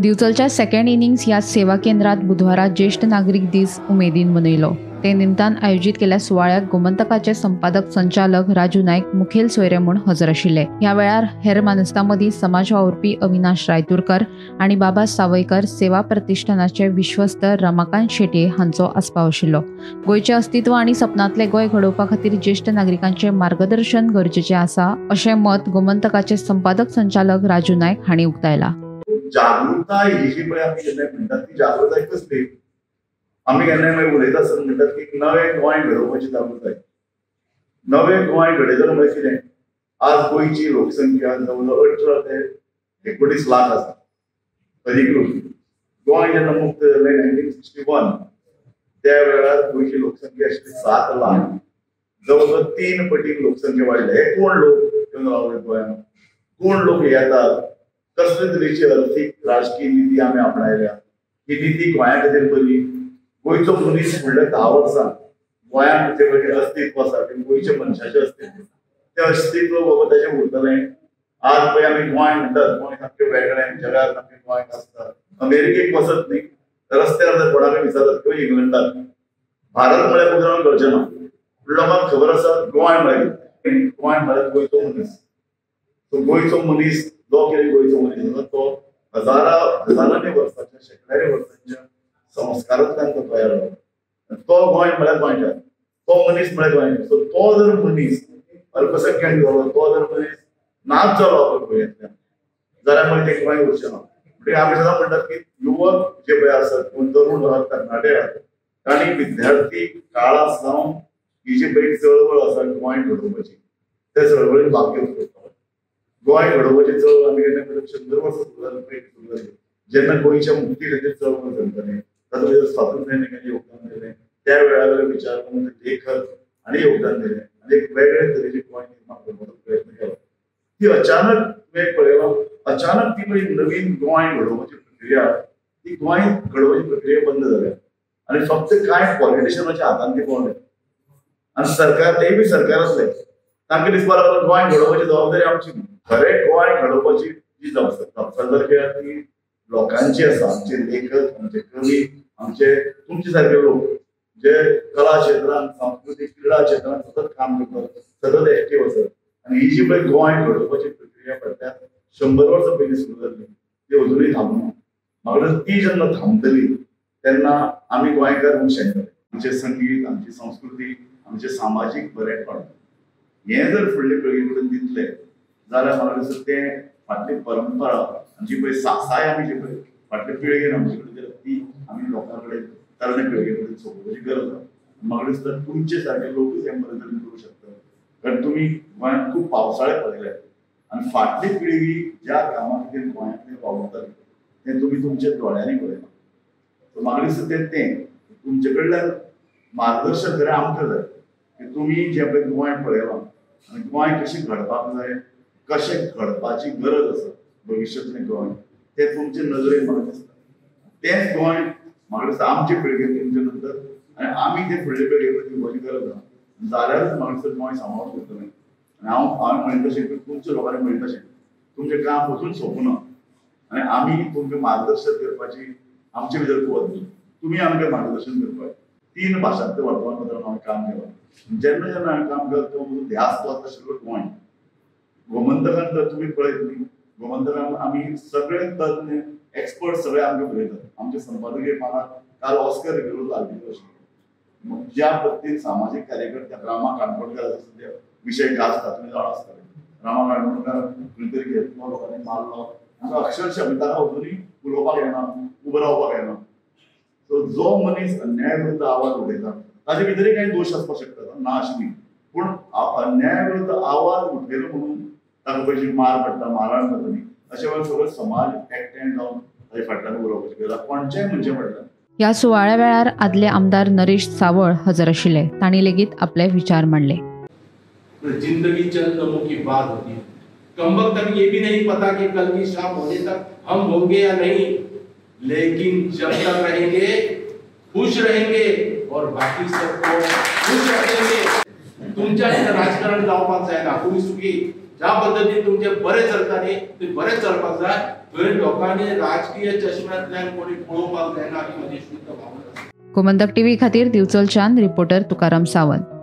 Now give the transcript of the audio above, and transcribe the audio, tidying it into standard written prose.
दिवचलच्या second innings ह्या सेवा केंद्रात बुधवारा ज्येष्ठ नागरीक दीस उमेदीन मनयलो. ते निमतान आयोजीत केल्ल्या सुवाळ्याक गोमंतकाचे संपादक संचालक राजू नायक मुखेल सोयरे म्हूण हजर आशिल्ले. ह्या वेळार हेर मानस्तां मदीं समाज वावुरपी अविनाश रायतुरकर आनी बाबा सावयकर, सेवा प्रतिष्ठानाचे विश्वस्त रमाकांत शेटये हांचो आस्पाव आशिल्लो. गोंयचें अस्तित्व आनी सपनांतलें गोंय घडोवपा खातीर ज्येष्ठ नागरिकांचें मार्गदर्शन गरजेचें आसा अशें मत गोमंतकाचे संपादक संचालक राजू नायक हांणी उक्तायलां. जागृताय ही जी पळय आमी केन्नाय म्हणटात ती जागृताय कसली, आमी केन्नाय मागीर उलयता आसतना म्हणटात की नवें गोंय घडोवपाची जागृताय. नवें गोंय घडयतलो म्हळ्यार कितें, आज गोंयची लोकसंख्या जवळ जवळ 18 ते 19 लाख आसा अधिकृत. गोंय जेन्ना मुक्त जालें 1961 त्या वेळार गोंयची लोकसंख्या आशिल्ली 7 लाख, जवळ जवळ 3 पटीन लोकसंख्या वाडल्या. हे कोण लोक येवन रावले गोंयांत, कोण लोक येतात, कसले तरेची अर्थीक राजकीय निती आमी आपणायल्या, ही निती गोंया खातीर बरी. गोंयचो मनीस म्हणल्यार 10 वर्सां गोंयांत जे पळय अस्तित्व आसा तें गोंयच्या मनशाचें अस्तित्व, तें अस्तित्व बाबा ताचें उरतलें. आज पळय आमी गोंय म्हणटात, गोंय सामकें वेगळें, जगार सामकें गोंय आसता. अमेरिकेक वचत न्ही, रस्त्यार जर कोणाकय विचारत किंवा इंग्लंडाक, भारत म्हळ्यार खूब कळचें ना, पूण लोकांक खबर आसा गोंय म्हळ्यार कितें. गोंय म्हळ्यार गोंयचो मनीस. सो गोंयचो मनीस जो कितें गोंयचो मनीस आसा तो हजारांनी वर्सांच्या, शेंकड्यांनी वर्सांच्या संस्कारांतल्यान तो तयार जालो. तो गोंय म्हळ्यार गोंयकार, तो मनीस म्हळ्यार गोंयकार. सो तो जर मनीस अल्पसंख्याक जालो, तो जर मनीस नाच जालो आपल्या गोंयांतल्यान जाल्यार मागीर तें गोंय उरचें ना. म्हणजे आमी सदां म्हणटात की युवक जे पळय आसात किंवा तरुण आसात, तरणाटे आसात, तांणी विद्यार्थी काळा सावन ही जी पळय चळवळ आसा गोंय घडोवपाची, त्या चळवळीन भाग घेवचो पडटलो. गोंय घडोवपाची चळवळ आमी केन्ना 100 वर्सां सुरू जाली, पयलीं सुरू जाली जेन्ना गोंयच्या मुक्ती खातीर चळवळ चलताली, तातूंत भितर स्वातंत्र्य सैनिकांनी योगदान दिलें, त्या वेळार विचारवंत लेखक हांणी योगदान दिलें आनी एक वेगळे तरेचें गोंय निर्माण करपाचो प्रयत्न केलो. ती अचानक तुवें पळयलां, अचानक ती पळय नवीन गोंय घडोवपाची प्रक्रिया, ती गोंय घडोवपाची प्रक्रिया बंद जाल्या आनी फक्त कांय पॉलिटिशनाच्या हातान ती पावले. आनी सरकार, तेय बी सरकार आसले, तांकां दिसपाक लागलो गोंय घडोवपाची जबाबदारी आमची. खरें गोंय घडोवपाची जी जापसालदारकी आसा ती लोकांची आसा, आमचे लेखक, आमचे कवी, आमचे तुमचे सारके लोक जे कला क्षेत्रांत, सांस्कृतीक क्रिडा क्षेत्रांत सतत काम करतात, सतत एक्टीव आसात. आनी ही जी पळय गोंय घडोवपाची प्रक्रिया फाटल्या 100 वर्सां पयलीं सुरू जाल्ली ती अजुनूय थांबना. म्हाका ती जेन्ना थांबतली तेन्ना आमी गोंयकार म्हूण शेणटले. आमचें संगीत, आमची संस्कृती, आमचें सामाजीक बरेपण हें जर फुडले पिळगे कडेन दितले जाल्यार म्हाका दिसता तें फाटली परंपरा आमची पळय सासाय आमी जी पळय फाटले पिळगेन आमचे कडेन दिल्या ती आमी लोकां कडेन, तरणे पिळगे कडेन सोंपोवपाची गरज आसा. म्हाका दिसता तुमचे सारके लोकूच हें बरे तरेन करूं शकतात, कारण तुमी गोंयांत खूब पावसाळे पळयले आनी फाटली पिळगी ज्या कामा खातीर गोंयांतले वावुरताली तें तुमी तुमच्या दोळ्यांनी पळयलां. सो म्हाका दिसता तें तें तुमचे कडल्यान मार्गदर्शन खरें आमकां जाय की तुमी जें पळय गोंय पळयलां आनी गोंय कशें घडपाक जाय, कशें घडपाची गरज आसा भविश्यांतलें गोंय, तें तुमचे नदरेन म्हाका दिसता. तेंच गोंय म्हाका दिसता आमचे पिळगेन तुमचे नंतर आनी आमी तें फुडले पिळगे कडेन दिवपाची गरज आसा, जाल्यारूच म्हाका दिसता गोंय सांबाळून उरतलें. आनी हांव म्हणटा तशें तुमच्या लोकांनी म्हणटा तशें तुमचें काम अजून सोंपूना आनी आमी तुमकां मार्गदर्शन करपाची आमचे भितर कुवत न्ही, तुमी आमकां मार्गदर्शन करपाक. 3 भाशांतल्या वर्तमानपत्रान हांवें काम केलां. जेन्ना जेन्ना हांवें काम केलां तो म्हजो ध्यास तो आसता गोंय. गोमंतकान जर तुमी पळयत न्ही, गोमंतकान आमी सगळे तज्ञ एक्सपर्ट सगळे आमकां बरयतात. आमचे संपादकीय पानार काल ऑस्कर रिबेलोचो आर्टिकल आशिल्लो. ज्या पद्दतीन सामाजीक कार्यकर्ते रामा काणकोणकार सद्या विशय गाजता, तुमी जाणा आसतले. रामा काणकोणकार खंय तरी घेतलो, लोकांनी मारलो, अक्षरशः ताका अजुनूय उलोवपाक येना, उबो रावपाक येना. सो जो मनीस अन्याय विरुद्ध आवाज उठयता ताजे भितरय कांय दोश आसपाक शकता, ना अशें न्ही, पूण अन्याय विरुद्ध आवाज उठयलो म्हणून ताका पयशी मार पडटा, मारहाण जाता न्ही. अशे वेळार सगळो समाज एकठांय जावन ताजे फाटल्यान उलोवपाची गरज कोणच्याय मनशा फाटल्यान. ह्या सुवाळ्या वेळार आदले आमदार नरेश सावळ हजर आशिल्ले. तांणी लेगीत आपले विचार मांडले. जिंदगी चंद लम्हों की बात होती है, कमबख्त हमें ये भी नहीं पता कि कल की शाम होने तक हम होंगे या नहीं, लेकिन जब तक रहेंगे खुश रहेंगे और बाकी सबको खुश रखेंगे. तुमच्या राजकारण जावपाक जायना, कोणी सुखी ज्या पद्दतीन तुमचे बरे चलता न्ही ते बरे चलपाक जाय. थंय लोकांनी राजकीय चश्म्यांतल्यान कोणी पळोवपाक जायना ही म्हजी शुद्ध भावना. गोमंतक टीव्ही खातीर दिवचलच्यान रिपोर्टर तुकाराम सावंत.